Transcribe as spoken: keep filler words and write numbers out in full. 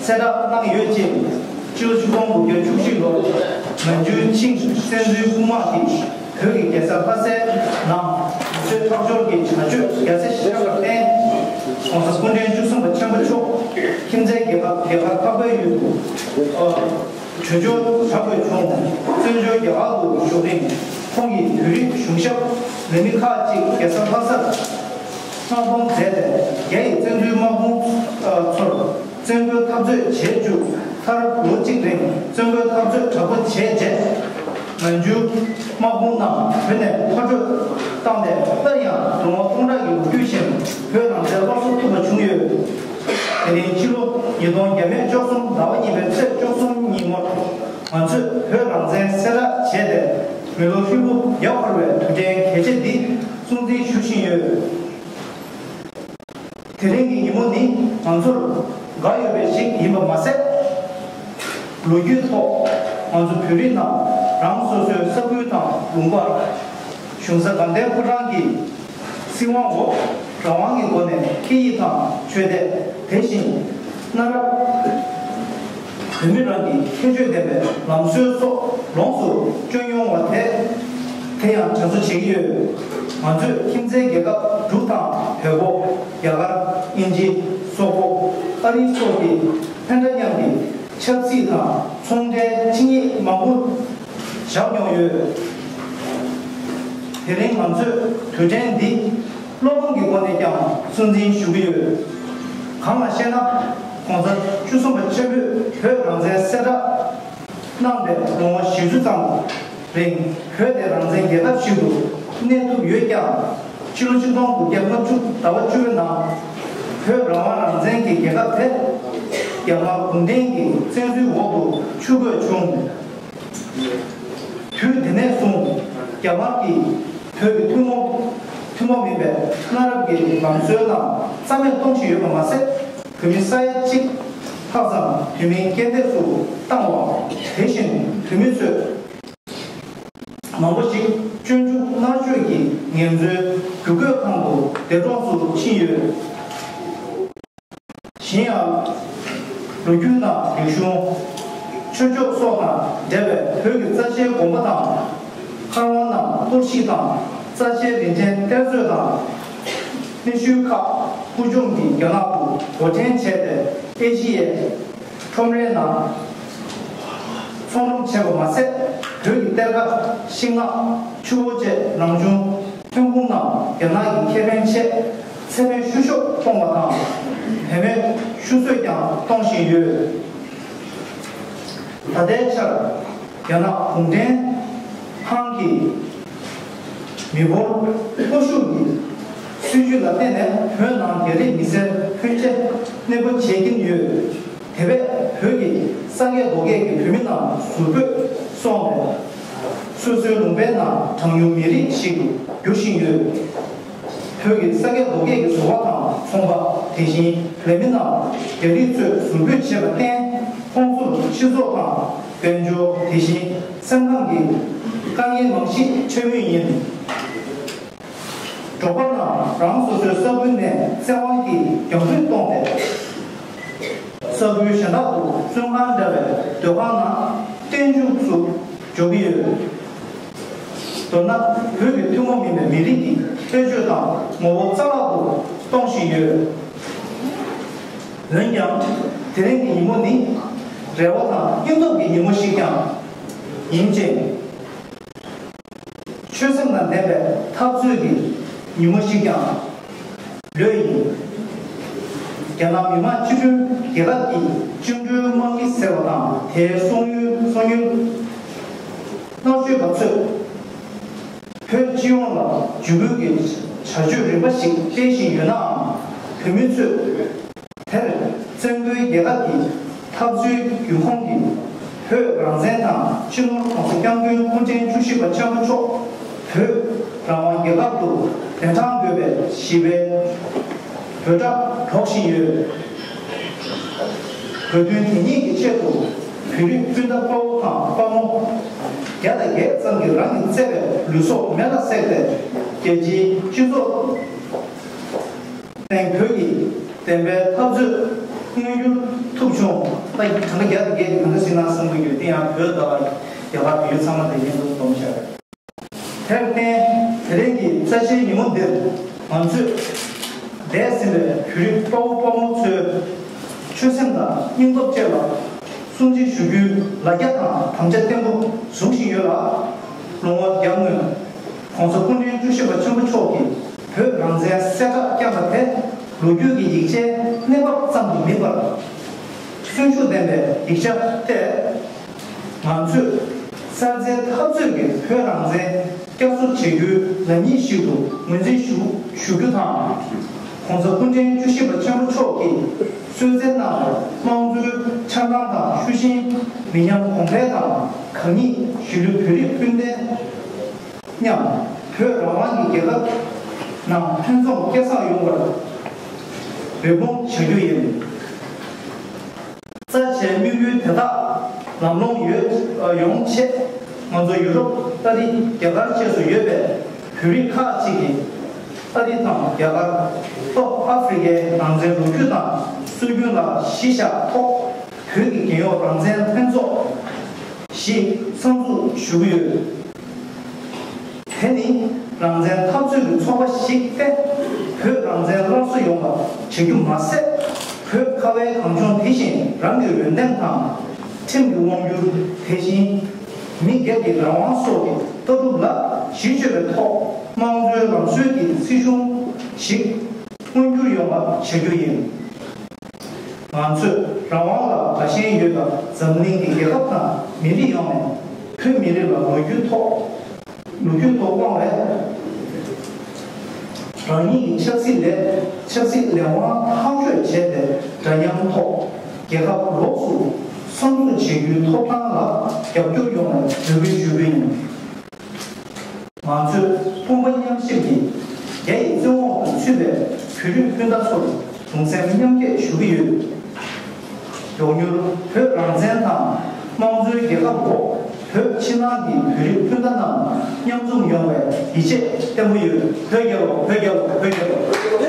གསལ་བསྒྲགས་གནང་ཡོད་ཅིང་། སྤྱི་ལོ་ཆིག་སྟོང་དགུ་བརྒྱ་བཅུ་བཞི་ལོར་ནམ་རྒྱུན་ཆིང་བཙན་འཛུལ་དཔུང་དམག་གིས་བོད་ཀྱི་རྒྱལ་ས་ལྷ་སའི་ནང་དུས་ཚོད་ཐག་གཅོད་ཀྱི་བྱ་སྤྱོད་རྒྱ་ཆེ་བཞག་པར་བརྟེན། ༸གོང་ས་སྐུ་ཕྲེང་བཅུ་གསུམ་པ་ཆེན་པོ་མཆོག་ཁྱིམ་མཚེས་རྒྱལ་ཁབ་རྒྱ་གར་འཕགས་པའི་ཡུལ་དུ་བྲོས་བྱོལ་བྱ་དགོས་བྱུང་། བཙན་བྱོལ་རྒྱ་གར་དུ་བཞུགས་རིང་ཁོང་གིས་བོད་རིགས་གཞུང་ཞབས་ལས་མི་ཁག་ཅིག་རྒྱལ་ས་ལྷ་སར་མངགས་གཏོང་མཛད་དེ། རྒྱ་ཡི་བཙན་འཛུལ་དམག་དཔུང་ཚོར་བཙན་རྒོལ་འཐབ་རྩོད་བྱེད་བཅུག་མཐར་ལོ་གཅིག་རིང་བཙན་རྒོལ་འཐབ་རྩོད་དྲག་པོ་བྱས་རྗེས། ནམ་རྒྱུན་དམག་དཔུང་རྣམས་བོད་ནས་མཐར་སྐྲོད་བཏང་སྟེ། སླར་ཡང་ལོ་ངོ་སྟོང་ཕྲག་གི་ལོ་རྒྱུས་བཞིན་བོད་རང་བཙན་སླར་གསོ་ཐུབ་པ་བྱུང་ཡོད། དེ་རིང་ཕྱི་ལོ་ཉིས་སྟོང་བརྒྱ་མེད་བཅུ་གསུམ་ཟླ་བ་གཉིས་པའི་ཚེས་བཅུ་གསུམ་ཉིན་མོར་ང་ཚོས་བོད་རང་བཙན་གསལ་བསྒྲགས་བྱས་ཏེ། མི་ལོ་ཧྲིལ་པོ་བརྒྱ་འཁོར་བའི་དུས་དྲན་གལ་ཆེ་འདི་སྲུང་བརྩི་ཞུ་བཞིན་ཡོད། དེ་རིང་གི་ཉིན་མོ་ནི་ང་ཚོར་དགའ་འོས་པ་ཞིག་ཡིན་པ་མ་ཟད། ལོ་རྒྱུས་ཐོག་ང་ཚོ་བོད་རིགས་རྣམས་རང་སོ་སོའི་ས་ཁུལ་དང་ལུང་པར་གཞུང་ས་དགའ་ལྡན་ཕོ་བྲང་གི་སྲིད་དབང་འོག་རང་དབང་གི་སྒོ་ནས་སྐད་ཡིག་དང་ཆོས་དད། དེ་བཞིན་གནའ་རབས་བོད་མི་རང་གི་ཁྱད་ཆོས་ལྡན་པའི་ལམ་སྲོལ་སོགས་ལོངས་སུ་སྤྱོད་མྱོང་བ་དེ་དེ་ཡང་དྲན་གསོ་བྱེད་ཀྱི་ཡོད། ང་ཚོས་ཁྱིམ་མཚེས་རྒྱལ་ཁབ་དྲུག་དང་། བལ་པོ། རྒྱ་གར། དབྱིན་ཇི། སོག་པོ། ཨ་རི་སོགས་ཀྱི་ཕན་འབྲས་མཉམ་གྱི་ཆབ་སྲིད་དང་ཚོང་འབྲེལ་ཆིངས་ཡིག་མང་པོ་བཞག་མྱོང་ཡོད། དེ་རིང་ང་ཚོས་དུས་དྲན་འདི་བློ་ཕམ་གྱི་སྒོ་ནས་ཀྱང་སྲུང་བརྩི་ཞུ་གི་ཡོད། གང་ལགས་ཤེ་ན། ༸གོང་ས་བཅུ་གསུམ་པ་ཆེན་པོས་བོད་རང་བཙན་གསལ་བསྒྲགས་གནང་བའི་ལོ་ངོ་བཞི་བཅུ་ཙམ་རིང་བོད་དེ་རང་བཙན་རྒྱལ་ཁབ་ཞིག་ཏུ་གནས་ཐུབ་ཡོད་ཀྱང་། ཕྱི་ལོ་ཆིག་སྟོང་དགུ་བརྒྱ་ལྔ་བཅུ་ཟླ་བ་བཅུ་པའི་ནང་བོད་རང་དབང་རང་བཙན་གྱི་རྒྱལ་ཁབ་དེ་རྒྱ་དམར་གུང་ཁྲན་གྱི་བཙན་འཛུལ་འོག་ཏུ་ཆུད་ཟོས་བྱུང་། དུས་དེ་ནས་བཟུང་རྒྱ་དམར་གྱིས་བོད་ཀྱི་ཐུན་མོང་ཐུན་མོང་མིན་པའི་གནའ་རབས་ཀྱི་ལམ་སྲོལ་རྣམས་རྩ་མེད་གཏོང་བཞིན་ཡོད་པ་མ་ཟད། བོད་མི་ས་ཡ་གཅིག་ལྷག་ཙམ་བོད་མིའི་རྐྱེན་འདས་སུ་བཏང་བ། དེ་བཞིན་བོད་མི་ཚོས་མང་པོ་ཞིག་སྤྱོད་འཇུག་མནར་གཅོད་ཀྱི་ངལ་རྩོལ་བརྒྱུད་སྐུལ་ཁང་དུ་འདས་གྲོངས་སུ་ཕྱིན་ཡོད། གཞན་ཡང་། ལོ་རྒྱུས་དང་རིག་གཞུང་། ཆོས་ཕྱོགས་སོགས་དང་འབྲེལ་བའི་བོད་ཀྱི་རྩ་ཆེའི་དགོན་པ་དང་། མཁར་དབང་རྣམས་གཏོར་བཤིག་དང་། རྩ་ཆེའི་རིན་ཆེན་གཏེར་མཛོད་དང་། གནའ་ཤུལ་ཁག་ཕུལ་བྱུང་གིས་རྒྱ་ནག་ཏུ་སྒོ་འདྲེན་བྱས་ཏེ། ཨེ་ཤི་ཡའི་ཁྲོམ་རའི་ནང་ཚོང་སྒྲུབ་བྱས་པ་མ་ཟད། བོད་ཀྱི་གཏེར་ཁ། ཤིང་ནགས། ཆུ་བོ་བཅས་རང་བྱུང་ཐོན་ཁུངས་རྣམས་རྒྱ་ནག་གི་ཁེ་ཕན་ཆེད་ཚད་མེད་ཤུགས་ཤོག་གཏོང་བ་དང་། བེད་མེད་ཤུགས་གསོག་ཀྱང་གཏོང་བཞིན་ཡོད། ད་ལྟའི་ཆར་རྒྱ་ནག་གུང་ཁྲན་ཏང་གིས་མི་འབོར་སྤོ་ཤུགས་ཀྱི་སྲིད་ཇུས་ལ་བརྟེན་ནས། བོད་ནང་རྒྱ་རིགས་མི་སེར་ཕོན་ཆེ་གནས་སྤོ་བྱེད་ཀྱིན་ཡོད། དེ་བས་བོད་ཀྱི་ས་དགེ་རྡོ་དགེ་གི་བོད་མི་རྣམས་ཟུར་འབོད་སོང་ནས། སོ་སོའི་ལུང་པའི་ནང་གྲངས་ཉུང་མི་རིགས་ཤིག་ཏུ་འགྱུར་བཞིན་ཡོད། བོད་ཀྱི་ས་དགེ་རྡོ་དགེ་གི་ཟུར་པ་དང་ཚོང་པ། དེ་བཞིན་ལས་མི་རྣམས་རྒྱ་རིགས་ཚོས་ཟུར་འབོད་བྱས་པར་བརྟེན། ཁོང་ཚོར་སྤྱི་ཚོགས་དང་། དཔལ་འབྱོར། དེ་བཞིན་སེམས་ཁམས་ཀྱི་དཀའ་ངལ་མང་ཞིག་འཕྲད་མུས་ཡིན། འབྲོག་པ་རྣམས་རང་སོ་སོའི་ས་ཁུལ་ནས་བཙན་དབང་གིས་རྒྱང་འབུད་གཏོང་སྟེ། ས་ཁུལ་གཞན་དག་ཏུ་བཙོན་ཁང་འདྲ་བའི་སྡོད་ཁང་ནང་བསྟན་འཇུག་ཏུ་འཇོག་གི་ཡོད། མདོར་ན། བོད་ཀྱི་ཐུན་མོང་མིན་པའི་མི་རིགས་ཀྱི་ཁྱད་ཆོས་དང་ངོ་བོ་རྩ་བརླག་ཏུ་གཏོང་བཞིན་ཡོད། འོན་ཀྱང་། དེ་རིང་གི་ཉིན་མོ་ནི་རེ་བ་དང་སྙིང་སྟོབས་ཀྱི་ཉིན་མོ་ཞིག་ཀྱང་ཡིན་ཅིང་། ཆོད་སེམས་དང་ལྡན་པའི་འཐབ་རྩོད་ཀྱི་ཉིན་མོ་ཞིག་ཀྱང་ལོས་ཡིན། རྒྱ་ནག་མི་དམངས་སྤྱི་མཐུན་རྒྱལ་ཁབ་ཀྱི་བཅིངས་འགྲོལ་དམག་མི་ཟེར་བ་དང་། དེའི་སོང་ཡུལ། སོང་ཡུལ་མནར་གཅོད་པ་ཚོས་བོད་སྤྱི་ཡོངས་ལ་འཇིགས་སྐུལ་གྱི་བྱ་སྤྱོད་རིམ་པ་ཞིག་སྤེལ་བཞིན་ཡོད་ནའང་། བོད་མི་ཚོས་དེར་བཙན་རྒོལ་རྒྱལ་ཁབ་ཀྱི་འཐབ་རྩོད་རྒྱུན་འཁྱོངས་ཀྱིས། བོད་རང་བཙན་དང་། སྤྱི་ནོར་༸གོང་ས་༸སྐྱབས་མགོན་སྐུ་ཕྲེང་བཅུ་བཞི་པ་ཆེན་པོ་མཆོག་བོད་རང་དབང་རྒྱལ་ཁབ་ཏུ་གདན་དྲངས་དགོས་པའི་ཞི་བའི་འབོད་སྒྲ་སྒྲོག་བཞིན་ཡོད། དགོས་འདུན་དེ་ཉིད་ཀྱི་ཆེད་དུ། བོད་རིགས་སྤུན་ཟླ་དཔའ་བོ་དང་དཔའ་མོ་བརྒྱ་དང་བརྒྱད་ཙམ་གྱིས་རང་གི་བརྩེ་བའི་ལུས་སྲོག་མེ་ལ་བསྲེགས་ཏེ། རྒྱལ་སྤྱིའི་སྤྱི་ཚོགས་སྟེང་བོད་ཀྱི་བདེན་པའི་འཐབ་རྩོད་མངོན་འགྱུར་ ཐུག་བྱུང་། ད་གྲངས་ཀ་བརྒྱ་དང་བརྒྱད་ཀྱི་གང་འདྲ་ཟིན་ན་བསམ་གྱི་ཡོད། དེ་ཡང་བོད་དང་རྒྱ་གར་བོད་ཡུལ་ཚང་མ་དེ་ཉིད་དུ་སྡོམ་བྱ་རེད། དེར་བརྟེན་དེ་རིང་གི་རྩ་ཆེའི་ཉིན་མོ་འདིར་ང་ཚོས་འདས་ཟིན་པའི་བོད་རིགས་དཔའ་བོ་དཔའ་མོ་ཚོའི་ཆོད་སེམས་དང་སྙིང་སྟོབས་བཅས་ལ་སྲུང་བརྩི་ཞུ་རྒྱུའི་ལ་རྒྱ་དང་དམ་བཅའ་བརྟན་པོ་བཟུང་བཞིན་ཡོད་ལ། ལོ་ངོ་བརྒྱ་སྔོན་༸གོང་ས་སྐུ་ཕྲེང་བཅུ་བཞི་པ་ཆེན་པོ་མཆོག་གིས་བོད་རང་བཙན་གསལ་བསྒྲགས་བསྐྱངས་པ་དེ་ལོ་རྒྱུས་ཀྱི་ཡིག་ཆའི་གནས་བབ་ཙམ་དུ་མིན་པར། གསོན་ཤུགས་ལྡན་པའི་ཡིག་ཆ་སྟེ། ང་ཚོས་གསར་བརྗེའི་འཐབ་རྩོད་ཀྱི་བོད་རང་བཙན་བསྐྱར་གསོ་བྱེད་རྒྱུའི་ལམ་ཡིག་ཞིག་ཏུ་ངོས་འཛིན་ཞུ་ཞུ་རྒྱུ་དང་། ༸གོང་ས་སྐུ་ཕྲེང་བཅུ་བཞི་པ་ཆེན་པོ་མཆོག་གིས་གསོལ་སྩལ་གནང་བའི་དམངས་གཙོའི་ཆགས་སྡང་དང་ཤུགས་ཞེན། མི་ཉམས་གོང་འཕེལ་དང་གང་ཉིད་གཞིས་ལུས་བོད་རིགས་སྤུན་ཟླའི་མཉམ་བོད་རང་དབང་གི་རྒྱལ་ཁབ་ནང་ཕུན་སུམ་ཚོགས་སྐལ་བཟང་ཡོང་བར་འབད་འབུངས་བྱ་རྒྱུ་ཡིན། རྩ་ཆེའི་དམིགས་ཡུལ་དེ་དག་ལམ་ལྷོང་ཡོད་ཡོང་ཆེད། ང་ཚོ་ཡུ་རོབ། ཨ་རི། རྒྱ་གར་བཅས་སུ་ཡོད་པའི་བོད་རིགས་ཁག་ཅིག་གིས་ཨ་རི་དང་རྒྱ་གར། ལྷོ་ཨ་ཧྥེ་རི་ཁའི་རང་བཙན་ལོ་རྒྱུས་དང་སྲོལ་རྒྱུན་ལ་གཞི་བཞག་ཐོག་བོད་ཀྱི་རྒྱལ་ཡོངས་རང་བཙན་ལྷན་ཚོགས་ཤིག་གསར་འཛུགས་ཞུ་གི་ཡོད། དེ་ནི་རང་བཙན་འཐབ་རྩོད་ཀྱི་ཚོགས་པ་ཞིག་སྟེ། བོད་རང་བཙན་སླར་གསོ་ཡོང་བ་བྱེད་རྒྱུ་མ་ཟད། བོད་ཁ་བའི་གངས་ལྗོངས་དེ་བཞིན་རང་གི་འོས་འདེམས་དང་། ཁྲིམས་ཀྱི་དབང་སྒྱུར། དེ་བཞིན་མི་སྒེར་གྱི་རང་དབང་སོགས་ཀྱི་ལྟ་གྲུབ་ལ་གཞི་བཅོལ་བའི་ཐོག་དམངས་གཙོའི་ལམ་སྲོལ་གྱི་སྲིད་གཞུང་ཞིག་མངོན་འགྱུར་ཡོང་བ་བྱ་རྒྱུ་ཡིན། ང་ཚོས་རང་དབང་ལ་དགའ་ཞེན་ཡོད་པ་འཛམ་གླིང་གི་རྒྱལ་ཁབ་དང་མི་རིགས་ཡོངས་ནས་བོད་མི་རིགས་ལ་ལོ་རྒྱུས་ཐོག་ལོ་རྒྱུས་ཐོག་དབང་བས། རང་ཉིད་ཀྱི་ཆབ་སྲིད་ལས་ཆབ་སྲིད་ལས་དབང་ཐག་གཅོད་བྱས་ཏེ། འདྲ་མཉམ་ཐོག་རྒྱལ་ཁབ་ལོགས་སུ་གསར་འཛུགས་བྱེད་རྒྱུའི་ཐོབ་ཐང་ལ་རྒྱབ་སྐྱོར་ཡོང་བའི་འབོད་སྐུལ་ཞུ་རྒྱུ་ཡིན། ང་ཚོས་དཔུང་པ་མཉམ་གཤིབ་ཀྱིས་རྒྱ་ཡི་བཙན་འོག་ཏུ་ཚུད་པའི་བོད་རིགས་སྤུན་ཟླ་ཚོར་གདུང་སེམས་མཉམ་སྐྱེད་ཞུ་གི་ཡོད། མགྱོགས་མྱུར་བོད་རང་བཙན་དང་དམངས་གཙོའི་རྒྱལ་ཁབ་འོག་བོད་ཕྱི་ནང་གི་བོད་རིགས་སྤུན་ཟླ་རྣམས་མཉམ་འཛོམས་ཡོང་བའི་ཡིད་ཆེས་བརྟན་པོ་ཡོད། བོད་རྒྱལ་ལོ། བོད་རྒྱལ་ལོ། བོད་རྒྱལ་ལོ།